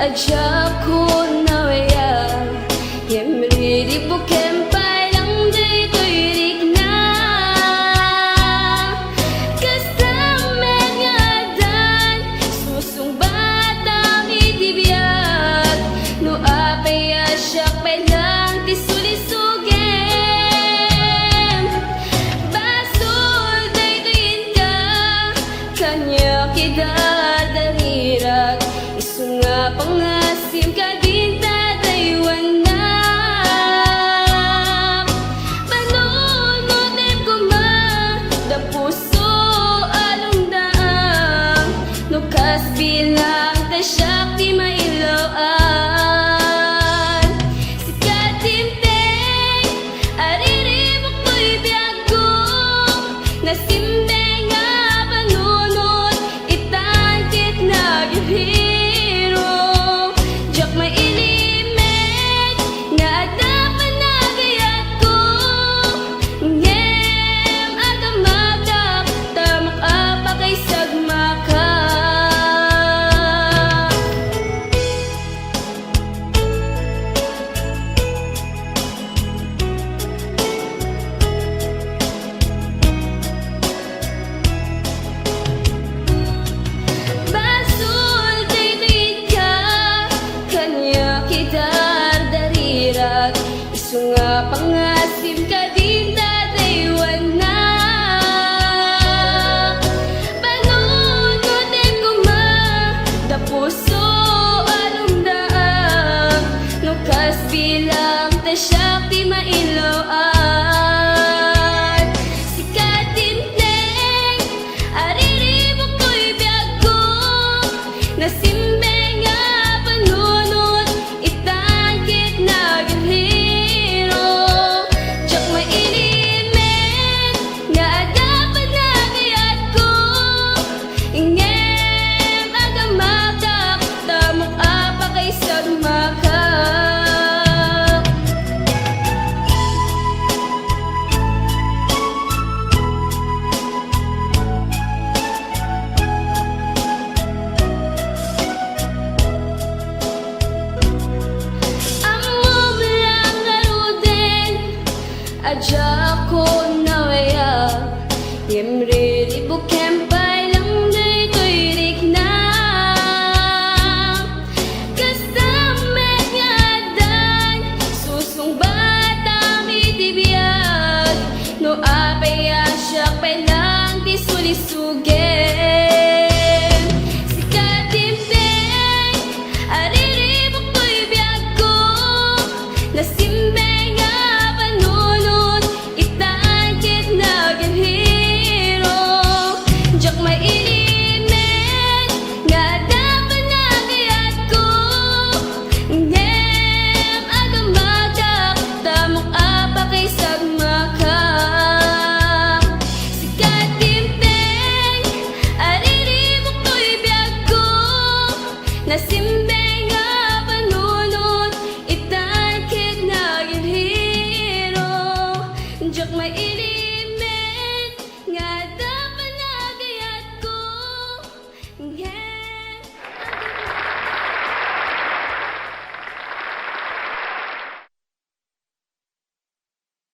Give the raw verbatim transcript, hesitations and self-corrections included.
Adiakon nawaya, ngem riribukem pay lang daytoy rikna. Kas met nga addan, susungbatam iti biag, no apay a siak pay lang ti sulisugem. Basol daytoy inka, kaniak idardarirag, isu nga pangasim kadin ta daywanak. Panunotem koma, da puso a lumdaang, no kas bilang ta siak ti mailaw-an. Sika dimteng a riribuk toy biagko, nasimbeng a panunot itan ket nagiriro. Diak mailimed nga adda panagayatko, ngem agamagak ta makapakaisagmaka. Basol daytoy ita, kaniak idardarirag, isu nga pangasim kadin ta daywanak. Panunotem koma, da puso a lumdaang, no kas bilang ta siak ti mailaw-an. Sika dimteng a riribuk toy biagko, nasimbeng a panunot itan ket nagiriro. Diak mailimed nga adda panagayatko, ngem agamagak ta makapakaisagmaka. Ammom lang ngaruden, adiakon nawaya, ngem riribukem pay lang daytoy rikna. Kasta met nga addan, susungbatam iti biag, no apay a siak pay lang ti sulisugem.